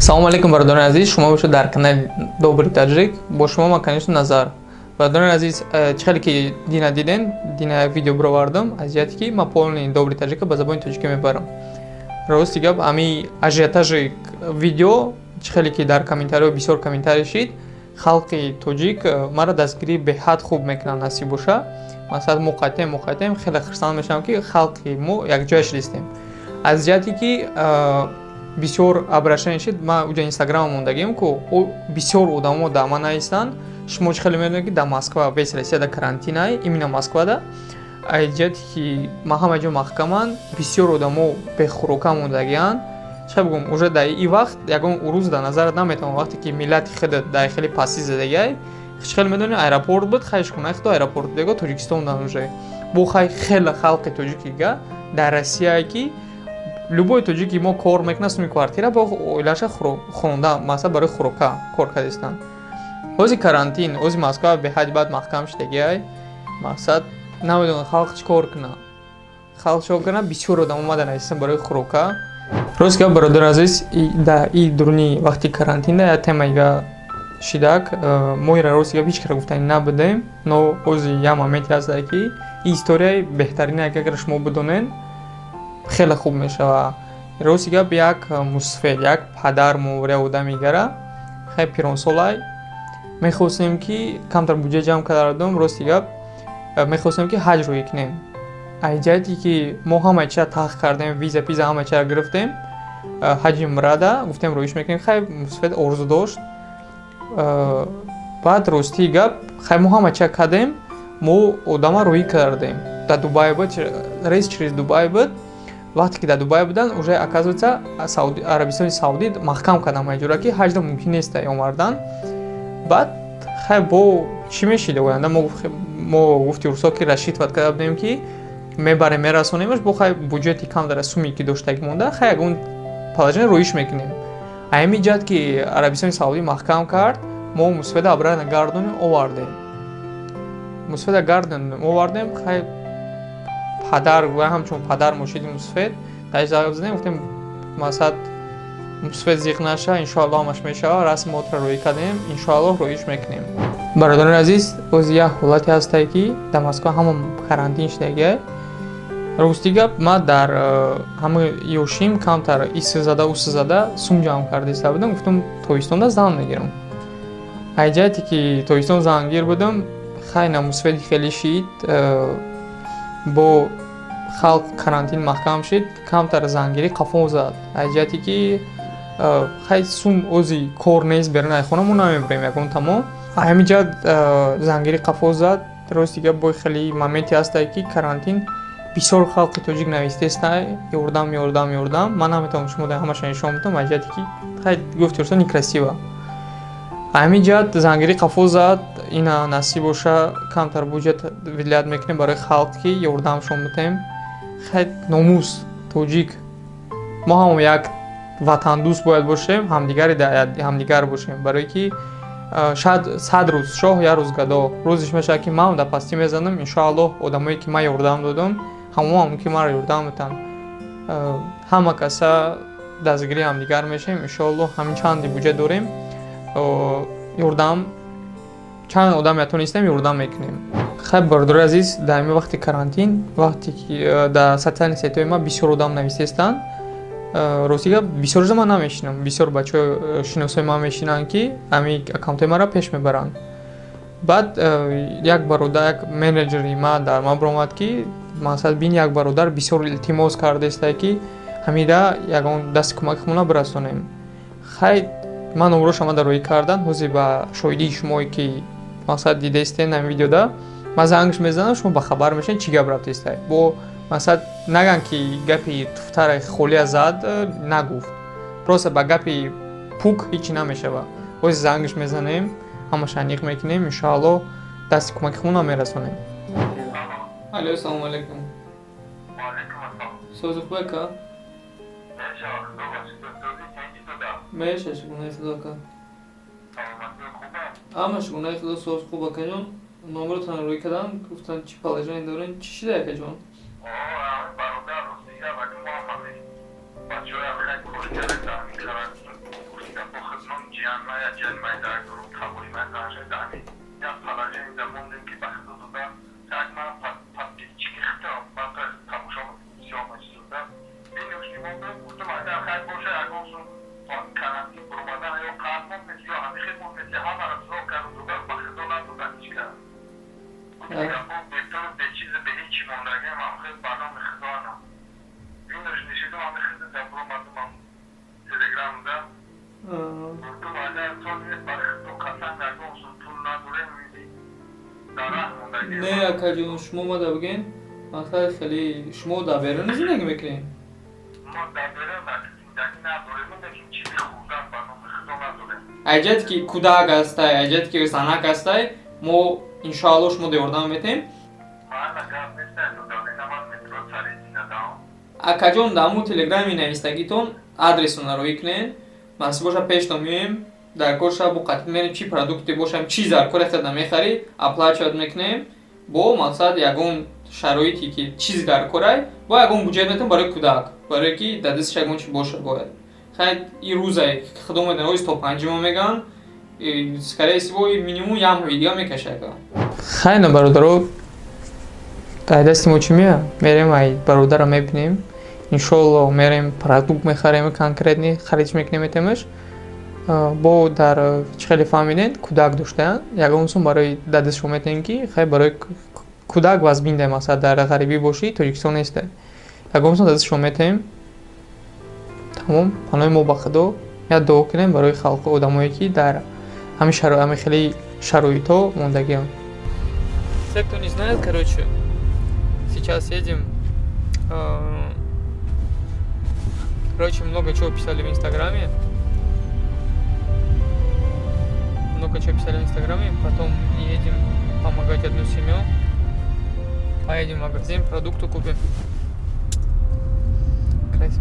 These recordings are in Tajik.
Салому алейкум, бародарони азиз, шумо бошед дар канали Добрый Таджик. Бо шумо ман, конечно, Назар. Бародарони азиз, чӣ хеле ки дина диден, дина як видео бировардам, аз ҷиҳате ки ман полный Добрый Таджика ба забони тоҷикӣ мебарам. Рости гап, ами ажиотажи видео, чӣ хеле ки дар комментариҳо бисёр комментарий шид, халқи тоҷик маро дастгирии беҳад хуб мекунанд, насиб боша. Масалан, мо қайтем, мо қайтем, хеле хурсанд мешавам, ки халқи мо якҷоя шидистем. Аз ҷиҳате ки бисёр обращение шид, ман уҷа Инстаграма мондагим ку, бисёр одамо дар ман навистанд. Шумо чӣ хеле медонед, ки дар Москва, весь Россия дар карантинай, именно Москвада. Аз ҷиҳате ки ман ҳама ҷо маҳкаманд, бисёр одамо бехӯрока мондагианд. Чӣ хел бигӯм, уже дар ин вақт ягон урус дар назарат наметавон, вақте ки миллати худат дар хеле пастӣ задагиай. Чӣ хеле медонед, аэропорт буд, хай шкунаи худо аэропорт бего Тоҷикистон дан уже. Бо хай хеле халқи тоҷикига дар Россияе, ки любой тоҷики мо кор мекунад, суми квартира бо оилаша хонда, масалан, барои хӯрока кор кардистанд. Ҳози карантин, ҳози Москва беҳади бад маҳкам шудагиай. Мақсад, намедонам, халқ чӣ кор кунад. Халқ чӣ кор кунад? Бисёр одам омада навистанд барои хӯрока. Рост гап, бародари азиз, дар и дуруни вақти карантинда як темаига шидак, мо ира, рости гап, ҳеҷ кара гуфтанӣ набудем, но ҳози як моменте ҳастае, ки ин историяи беҳтарине, агар шумо бидонед, хеле хуб мешавад. Рости гап, як мусфед, як падар мовария одами гара, хеле пиронсолай, мехостем, ки камтар буҷа ҷамъ карда будем, рости гап, мехостем, ки ҳаҷ рӯӣ кунем. Аз ҷиҳате ки мо ҳамаи чиза таҳқиқ кардем, виза пиза ҳамаи чиза гирифтем, ҳаҷи умрада гуфтем, рӯиш мекунем. Хай, мусфед орзу дошт. Баъд, ростии гап, хай, мо ҳама чиза кардем, мо одама рӯӣ кардем. Дар Дубай буд, рейс через Дубай буд. Вақте ки дар Дубай буданд, уже, оказывается, Арабистони Саудӣ маҳкам карданд маҷбура, ки ҳаҷро мумкин нест омардан. Баъд хай, бо чӣ мешид оянда? Мо гуфти урусо, ки рассчитывать карда будем, ки мебарем, мерасонемаш, бо хай буҷети кам дара, суме ки доштагӣ монда, хай, ягон положение роиш мекунем. Ҳамин ҷиҳат ки Арабистони Саудӣ маҳкам кард, мо мусфеда обратно гардонем, овардем. Мусфеда гардонем, овардем. Хай, падар ҳамчун падар муршиди мусфед дар задем, гуфтем, масалан, мусфед зиқ наша, иншоаллоҳ ҳамаш мешава. Расм мотра рӯӣ кардем, иншоаллоҳ роиш мекунем. Бародарони азиз, боз як ҳолате ҳастае, ки дар Москва ҳама карантин шудагиай. Рости гап, ман дар ҳама ёшим камтар иси зада, уси зада сум ҷамъ карда иста будам. Гуфтам, тобистонда зан мегирам. Аз ҷиҳате ки тобистон зангир будам, хай, намусфеди хеле шид, бо халқ карантин маҳкам шид, камтар зангирӣ қафо зад. Аз ҷиҳате ки хай, сум ози кор нест, берун аз хона мо намебарем ягон тамом. Ҳамин ҷиҳат зангирӣ қафо зад. Рости гап, бо хеле моменте ҳастае, ки карантин, бисёр халқи тоҷик навистеста: ёрдам, ёрдам, ёрдам. Ман наметавонам шумо ҳамаша нишон бидам, аз ҷиҳате ки хай, гуфти урса, некрасиво. Ҳамин ҷиҳат зангирӣ қафо зад. Ина насиб боша, камтар буҷет выделять мекунем барои халқ, ки ёрдамшон бидем. Хай, номус тоҷик, мо ҳам як ватандӯст бояд бошем, ҳамдигари ҳамдигар бошем, барое ки шояд 100 рӯз шоҳ, як рӯз гадо. Рӯзиш мешавад, ки ман дар пастӣ мезанам. Иншоаллоҳ, одамое ки ман ёрдам додам, ҳамон ки маро ёрдам метаҳанд. Ҳама каса дастгирии ҳамдигар мешавем, иншоаллоҳ. Ҳамин чанди буҷет дорем, ёрдам чанд одам метонистем, ёрдам мекунем. Хай, бародари азиз, дар ҳамин вақти карантин, вақте ки дар социальный сетьҳои ман бисёр одам навистестанд, рости гап, бисёржа ман намешинам, бисёр бачаҳои шиносои ман мешинанд, ки ҳамин аккаунтҳои маро пеш мебаранд. Баъд як бародар, як менеҷери ман дар ман баромад, ки мақсад бин, як бародар бисёр илтимос кардаистае, ки ҳамида ягон дасти кӯмаки худмона бирасонем. Хай, ман номрош омада роҳӣ кардан. Ҳозир ба шоҳидии шумое, ки мақсад дидаистен ҳамин видеода, ман зангш мезанам, шумо бахабар мешавед, чӣ гап рафтаистай. Бо мақсад наган, ки гапи туфтаре холия зад, нагуфт, просто ба гапи пук ҳичи намешава. Ҳозир зангш мезанем, ҳамаша аниқ мекунем, иншоаллоҳ, дасти кӯмаки худмона мерасонем. Алло, салому алайкум. Сози хуб, ака? Меша, шукрона Худо, ака. Ҳама, шукрона Худо, соз хуб, акаҷон. Номротон рӯй кардам, гуфтанд, чӣ положение дорем, чӣ шида, акаҷон? Бародар, рости гап, мо ҳам бачаҳоям хеле кор кардем дар ҳамин карантин. Не, акаҷон, шумо омада бигӯен, мақсад хеле шумо дар берун зиндагӣ мекунед? Айҷат ки кӯдак ҳастай, айҷат ки занак ҳастай, мо иншоалло шумо ёрдам метем. Акаҷон, дар ҳамун телеграми навистагитон адресона роӣ кунед, насиб боша пештон меоем, дар кор шаб бо қатиб мерем, чӣ продукте бошам, чиз дар кор хелда мехарӣ, оплачивать мекунем, бо мақсад ягон шароите ки чиз дар корай, бо ягон буҷет метем барои кӯдак, барое ки дар дасташ ягон чи боша бояд. Хай и рӯзае худо медонад, оиз то панҷума мегӯянд, скорее всего минимум як моҳи дига мекашад. Хай на бародаро, дар дасти мо чӣ меояд? Мерем ай бародарро мебинем, иншоалло мерем продукт мехарем, конкретный харидш мекунем, метемаш. Бо дар чӣ хеле фаҳмидед, кӯдак доштаанд, ягон сум барои дар дастшон метем ки хай барои кӯдак вазбинда, масалан дар ғарибӣ бошӣ, Тоҷикистон несте, ягон сум дар дастшон метем. Тамом, паноҳи мо ба Худо, як дуо кунем барои халқу одамое ки дар ҳамин хеле шароитҳо мондагианд. Те, кто не знает, короче, сейчас едем. Короче, много чего писали в Инстаграме. Много чего писали в Инстаграме. Потом едем помогать одну семью. Поедем в магазин, продукты купим.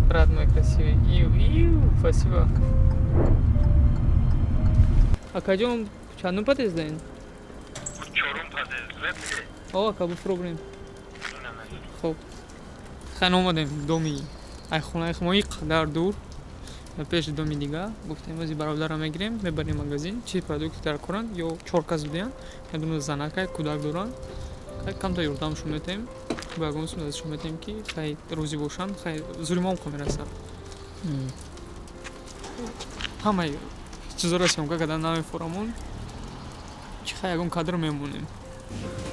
Брат мой красивый. Иу, иу, спасибо. А кадем чандум подъезд даин? Чорум подъезд. О, кабу проблем. Хоб. Хан омадем доми. Ай хонаи мо и қадар дур. Пеши доми дига. Гуфтем ози бародарро мегирем, мебарем магазин, чи продукти дар коранд, ё чор кас будиянд. Ядуна занакай, кӯдак доранд. Хай камта ёрдамшон метем. Бо ягон сум дастшон метем ки хай рӯзӣ бошанд, хай зури мо ҳам мерасад. Ҳамаи чизоро съёмка кардан намефорамон. Чи хай ягон кадр мемонем.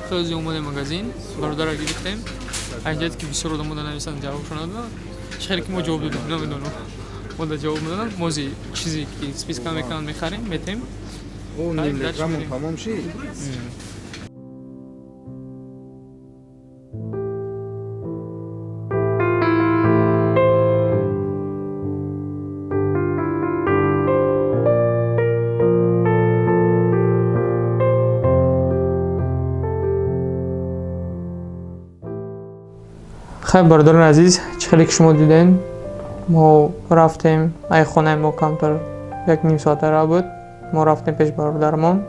Хеле омадем магазин, бародарро гирифтем. Айҷат ки бисёр одамо да нависанд, ҷавобшон надоданд. Чи хеле ки мо ҷавоб додем, намедонам. Мо да ҷавоб надоданд, мо зи чизе ки списка мекунанд мехарем, метем. Ним тамом шид. Хай бародарони азиз, чӣ хеле ки шумо диден, мо рафтем ай хонаи мо камтар як ним соатара буд, мо рафтем пеш бародармон,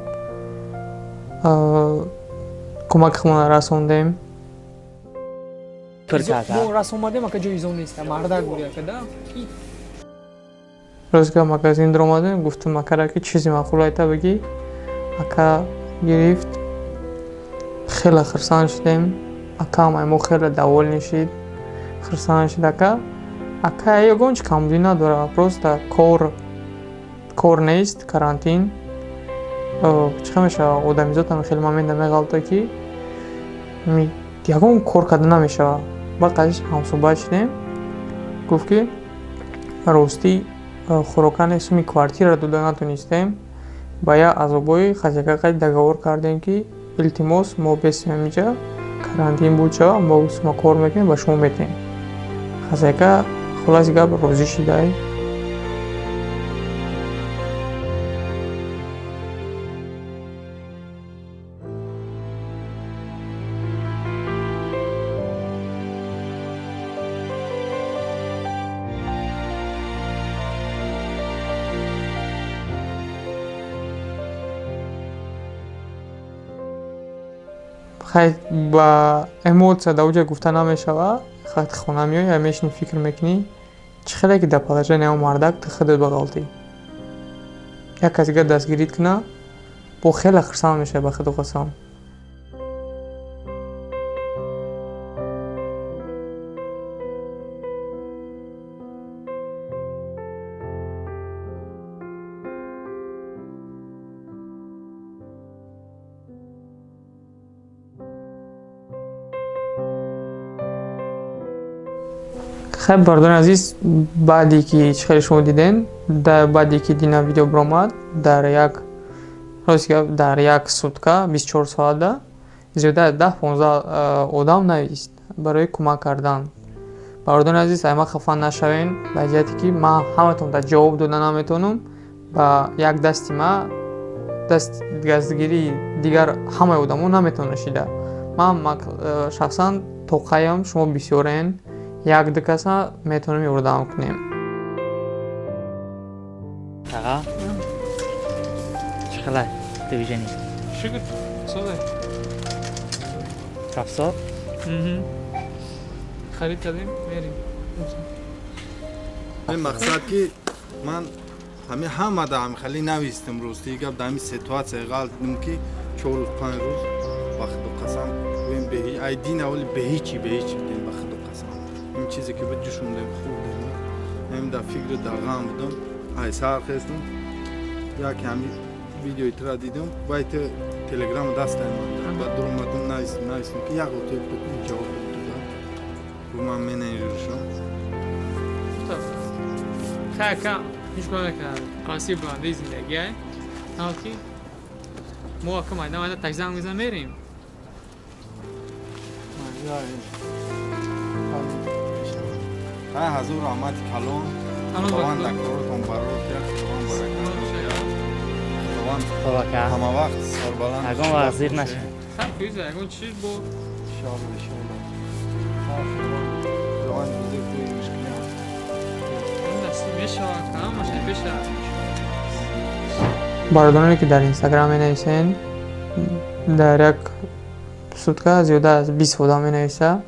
кӯмаки худмонро расондем. Мо рас омадем, ака ҷои изон нест, мардак буд ака да. Рӯзга магазин даромадем, гуфтам акара ки чизи маъқул айта бигӣ, ака гирифт, хеле хурсанд шудем. Акам ай мо хеле довольный шид, хурсанд шид ака. Ака ягон чи камбудӣ надорад, просто кор нест, карантин. Чӣ хел мешавад, одамизод ҳам хеле момента меғалта ки ягон кор карда намешавад. Баъд қадиш ҳамсӯҳбат шудем, гуфт ки ростӣ хӯрокани суми квартира дода натонистем, ба як азобои хазяка қайд договор кардем ки илтимос мо бесем ҳамиҷа, карантин буд шава, мо сума кор мекунем, ба шумо метем. Хазяка хулоси гап розӣ шидай. Хай ба эмоция дар оҷа гуфта намешавад, хай хона меоӣ, мешини фикр мекунӣ, чӣ хеле ки дар положение он мардак ту худат бағалтӣ. Як кас дигар дастгирит куна, бо хеле хурсанд мешавӣ, ба худу қасам. Хай, бародари азиз, баъде ки чӣ хеле шумо диден, баъде ки дина видео баромад, дар як рост гап, дар як сутка 24 соата зиёда аз 10-15 одам навист барои кӯмак кардан. Бародари азиз, ай ман хафа нашавен, ба ҷиҳате ки ман ҳаматон дар ҷавоб дода наметавонам, ба як дасти ма даст дастгирии дигар ҳамаи одамо наметавона шида. Ман шахсан тоқаям, шумо бисёрен, як ду каса метавонем ёрдам кунем. Аға, чӣ хелай движение? Шукр, созе. Рафсор? Харид кардем, мерем. Ин мақсад ки ман ҳами ҳама да ҳами хеле навистам, рости гап, дар ҳами ситуация ғалтидам ки 4 рӯз, 5 рӯз, ба худу қасам, гӯем ай дин аввали беҳичи будем, ба худу қасам. Ин чизе ки буд ҷӯшондем, хӯрдем, ҳам дар фикру дар ғам будам. Ай сар хестам, яке ҳами видеои тура дидам, вай ту телеграму дастаи ман, баъд дуромадам, навистам ки як отои буд, ҷавоб додам. Гуфт ман менеҷершам. Хай, ака, ҳеҷ кор накардам. Қасии баландаи зиндагӣ ай. Ҳам ки мо ака майда майда такзанг мезанем, мерем. Хай, ҳазор раҳмати калон. Худованд дар коротон барор диҳад, Худованд баракат диҳад. Худованд Хоб ака. ҳама вақт сарбаланд. Ягон вақт зиқ нашавед. Хай, фӯза, ягон чиз бо Иншоалло, иншоалло. Хай, Худованд бузург рӯи мушкилӣ ҳаст. Насиб мешавад, ҳамаш мешавад. Бародароне ки дар Инстаграм менависен, дар як сутка зиёда аз 20 одам менависа.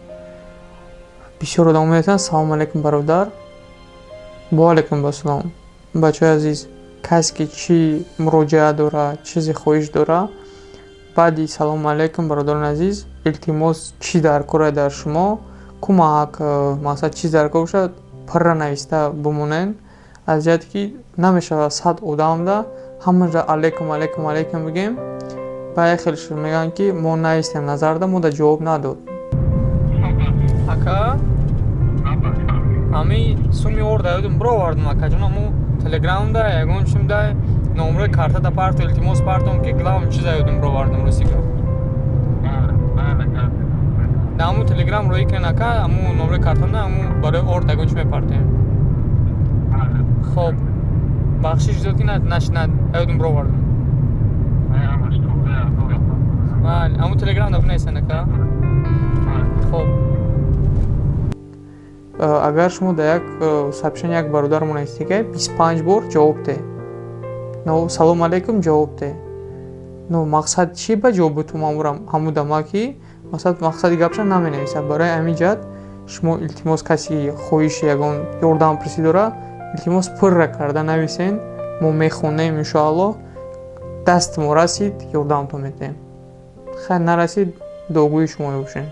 Бисёр одам менависанд: салом алейкум, бародар. Бо алейкум ассалом. Бачаҳои азиз, касе ки чӣ муроҷиат дора, чизе хоҳиш дора, баъди салому алейкум, бародарони азиз, илтимос, чӣ дар кора дар шумо, кӯмак, масалан, чиз дар кор бошад, пурра нависта бимонен. Аз ҷиҳате ки намешавад 100 одамда ҳамаҷа алейкум, алейкум, алейкум бигем. Ба як хел мегӯянд ки мо навистем назарда, мо да ҷавоб надод. Ака, ҳами суми орда ёдум бировардум, акаҷон, аму телеграмда ягон чимда номрои картада парто, илтимос, партом ки главный чиза ёдум бировардум, рости гап. Да ҳаму телеграм роӣ кунен, ака, ҳаму номрои картона, ҳаму барои орд ягон чи мепартем. Хоб, бахшиш зиёд ки на ёдум бировардум. Бале, ҳаму телеграмда бинависен, ака. Хоб. Агар шумо дар як сообщение як бародармон навистега, 25 бор ҷавоб де. Но салом алейкум ҷавоб де. Но мақсад чӣ ба ҷавоби ту мамурам ҳаму дама ки мақсади гапша наменависад. Барои ҳамин ҷиҳат шумо илтимос, касе хоҳиши ягон ёрдам пурсӣ дора, илтимос, пурра карда нависен, мо мехонем, иншоаллоҳ, дасти мо расид, ёрдамтон медиҳем. Хайр, нарасид, дуогӯи шумо мебошем.